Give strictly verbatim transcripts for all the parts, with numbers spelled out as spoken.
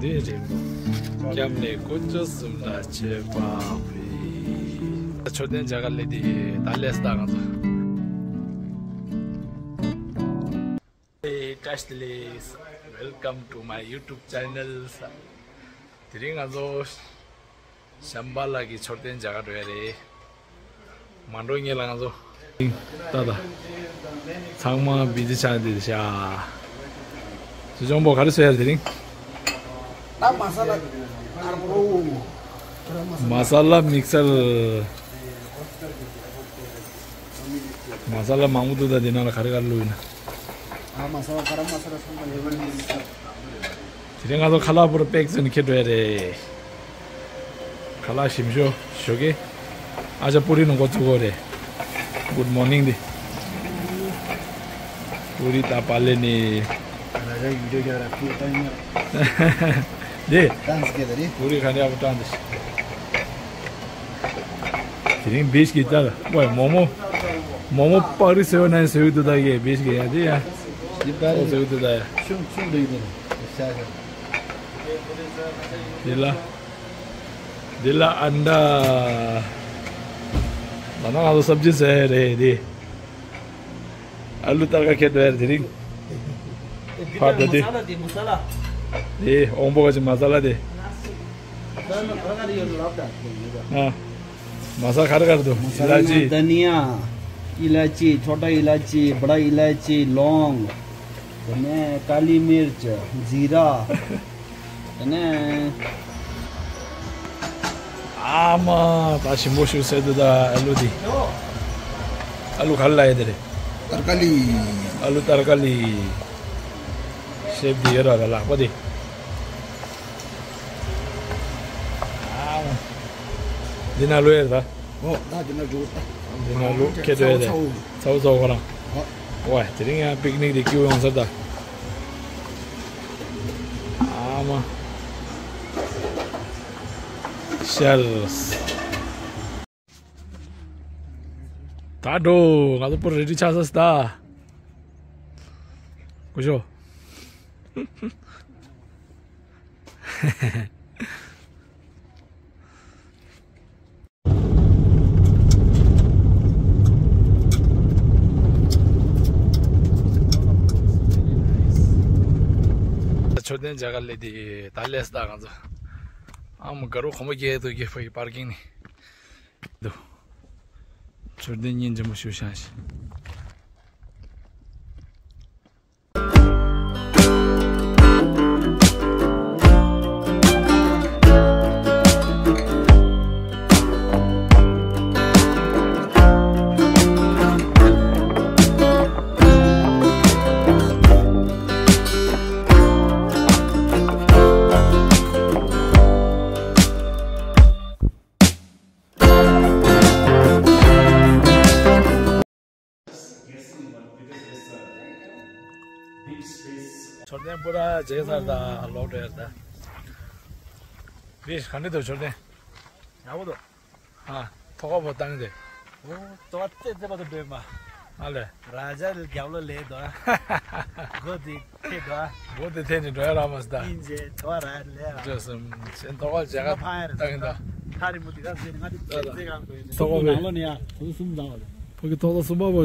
དེ་རིང་སྐྱབས་གནས་དཀོན་མཆོག་གསུམ་ལ་མཆོད་པ་ཕུལ། མཆོད་རྟེན་མཇལ་ཁ་སླེབས་དེ་ད་སླེབས་ད་ང་ཚོ། Hey, Cash Daily, welcome to my YouTube channel. དེ་རིང་ང་ཚོ་ཤམ་བྷ་ལ་གི་མཆོད་རྟེན་མཇལ་ཁ་འགྲོ་ཡ་རེད། མ་འགྲོ་སྔོན་ལ་ང་ཚོ། ད་ད། ཚང་མ་བི་ཛི་ཆགས་འདི་ཤ། སུ་ཅོང་པོ་ག་རེ་བཟོས་ཡ་དེ་རིང་། ད་མ་ས་ལ། མ་ས་ལ་མིག་སར། མ་ས་ལ་མང་པོ་འདུག་ད་དེ་ནང་ལ་ག་རེ་ག་རེ་བླུགས་ཡིན་ན། ཨ་མ་ས་ལ་ག་ར་མ་ས་ལ་ཚང་མ་ཡོད་པ་ནི། དེ་རིང་ང་ཚོ་ཁ་ལག་པུ་ར་པེག་བཟོས་ནས་འཁྱེར་འགྲོ་ཡ་རེད། ཁ་ལག་ཞིམ་ཤོས་ཞོགས་ཀས། ཨ་ཅག་པུ་རི་ནང་འགོ་བཙུགས་དགོས་རེད། Good morning དེ། པུ་རི་དང་པ་ལེ་ནི། ར་ར་ཡུ་རེ་ར་ར་ཕུ་ཏ་ཉ། དེ། ཏང་སི་ཀེ་ད་རེད། པུ་རི་ག་འདྲ་ཡག་པོ་བཀྲམ་འདུག་དེ་རིང་བེ་ཤི་གི་ལྟར་ཝེ་མོ་མོ། མོ་མོ་པ་རི་སེ་ཝ་ནའི་སེ་ཝི་དུ་ད་གེ་བེ་ཤི་གི་ཡ་དེ་ཡ། འདི་པ་ཨོ་རི་སེ་ཝི་དུ་ད་ཡ། ཤུང་ཤུང་འདི་ཡིན་ཤ་ཤ། དེ་ལ། དེ་ལ་ཨན་ད། ད་ནང་ང་ཚོ་སབ་ཇི་ཟེར་རེད་དེ། ཨ་ལུ་ཏར་ཀ་ཁྱེར་འགྲོ་ཡ་དེ་རིང་། ཕར་འགྲོ་དུས། དེ་ཨོང་པོ་ག་ཅིག་མ་ས་ལ་དེ། ཨ། མ་ས་ག་རེ་ག་རེ་འདུག་ཨི་ལ་ཅི། धनिया, इलायची, छोटा इलायची, बड़ा इलायची, लौंग, काली मिर्च, जीरा, དེ་ནས། ཨ་མ། ད་ཞིམ་པོ་ཞིག་ཟེར་འདུག་ད་ཨ་ལུ་དེ། ཨ་ལུ་ག་རེ་ལབ་ཡ་དེ་རེད། ཏར་ཀ་ལི། ཨ་ལུ་ཏར་ཀ་ལི། ཤེབ་དེ་ཡོད་ར་ད་ལག་པ་དེ། ཨ་མ། འདི་ན་ལོ་ཡ་ད། ཨོ་ད་འདི་ན་འགྲོ་ད། འདི་ན་ལོ་ཁྱེད་ཚོ་ཡ་དེ། ཚ་བོ་ཚ་བོ་ཁོ་རང་། ཨོ། ཝེ་དེ་རིང་ཡང་པིག་ནིག་དེ་སྐྱིད་པོ་ཡོང་ས་ད། ཨ་མ། ཤར། ད་འགྲོ་ང་ཚོ་པུ་རེ་ཌི་ཆགས་ས་ད། ཀུ་ཤོ། མཆོད་རྟེན་མཇལ་ཁ་སླེབས་དེ་ད་སླེབས་ད་ང་ཚོ། ཨ་མ་དགའ་རོགས་གོམ་པ་རྒྱག་ཏུ་རྒྱག་པའི་པར་ཀིང་ནི་འདུག་མཆོད་རྟེན་སྙིང་རྗེ་མོ་ཞུ་ཤང་ཞིག་མཆོད་རྟེན་པུ་ར་མཇལ་ཚར་ད་ལོག་འགྲོ་ཡ་ད། བིས་ག་འདྲ་འདུག་མཆོད་རྟེན། ཡག་པོ་འདུག་ཨ། ཐོག་ཁ་པོ་བཏང་སྟེ། ཨོ། ཏོ་བ་ཙེ་ཙེ་བ་དུ་འདོད་མ། ཨ་ལེ། ར་ཇ་ལ་རྒྱབ་ལོ་ལས་དོ། གོ་དེ་ཐེ་དོ། གོ་དེ་ཐེ་ནི་འགྲོ་ཡ་ར་མ་སི་ད། ཨིན་ཇེ་ཏོ་བ་ར་ལས་ར། ཇོ་སམ་ཤེན་ཏོ་བ་ཇ་ག་ཕ་ཡ་ར་བཏང་ད། ཁ་རི་མོ་དེ་ག་ཟེར་ནི་ང་དེ་ཙེ་ཙེ་གང་གོ་ཡིན་ཏོ་བ་ནང་ལོ་ནི་ཡ་ཐོག་སུམ་ཙང་བ་རེད། ཕ་གི་ཐོག་ཐོག་སུམ་པ་བ་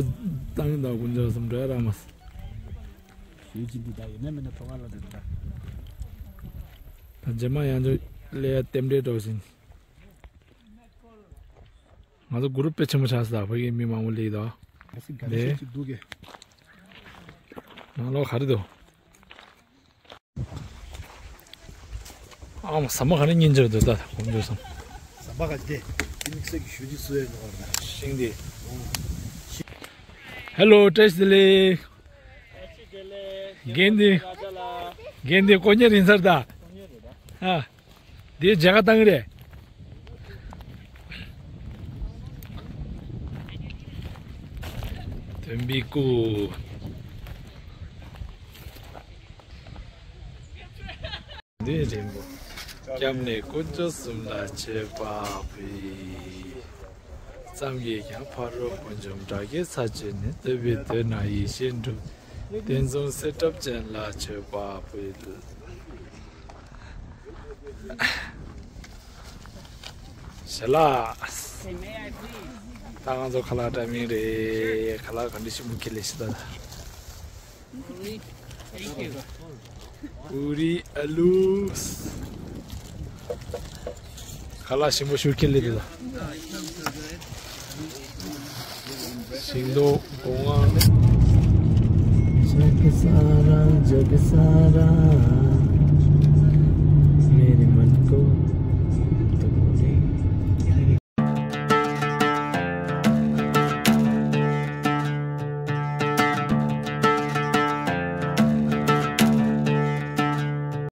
བཏང་ད་གུན་ཇོ་སམ་འགྲོ་ཡ་ར་མ་སི། ཞུ་ཅི་འདི་ད་ཡིན་ན་མིན་ན་ཐོག་ཁ་ལ་དེ་ད། ད་རྗེས་མ་ཡང་ཇོ་ལས་ཡ་རྟེན་འབྲེལ་འགྲོ་ཟིན། ང་ཚོ་གུ་རུབ་དཔེ་ཆེན་པོ་ཆགས་སོང་ད། ཕ་གིའི་མི་མང་པོ་སླེབས་ད། ཨ་སི་ག་རེ་ཤེས་ཀྱི་འདུག་གས། ནང་ལོགས་ག་རེ་འདུག་ཨ་མ་ཟ་མ་ག་རེ་སྙིང་རྗེ་རེད་འདུག་ད་དགོངས་རྒྱུ་སོང་། ཟ་མ་ག་རེ་དེ་དེ་དམིགས་བསལ་གྱི་ཞུ་རྒྱུ་སུ་ཡོད་ནོ་བར་ན། ཤིང་དེ། ཧེ་ལོ། བཀྲ་ཤིས་བདེ་ལེགས། རྒན་དེ། རྒན་དེ་དཀོན་གཉེར་ཡིན་ས་རེད་ད། ཨ། དེའི་མཇལ་ཁ་བཏང་གི་རེད། ཐོན་པའི་སྐུ། འདི་རིང་པོ། སྐྱབས་གནས་དཀོན་མཆོག་གསུམ་ལ་མཆོད་པ་ཕུལ། བསམ་གྱིས་ཀྱང་ཕ་རོལ་ཕུན་སུམ་དགྲ་བགེགས་ཚར་གཅོད་ནས། བསྟོད་པའི་དོན་རྣམས་ཡེ་ཤེས་འགྲུབ། བསྟན་སྲུང་གསེར་ཁྲབ་ཅན་ལ་མཆོད་པ་ཕུལ། ཞལ་ལག་ད་ང་ཚོ་ཁ་ལག་འདྲ་མིན་རེད། ཁ་ལག་ག་འདྲ་ཞིམ་པོ་ཁྱེར་ལེ་ཤི་ད། Thank you. Puri, aloo. ཁ་ལག་ཞིམ་པོ་ཞིག་ཁྱེར་ལེ་འདུག་ལ། ཤིང་ཏོག་སྒོ་ང་། Jagatsāraṃ, Jagatsāraṃ.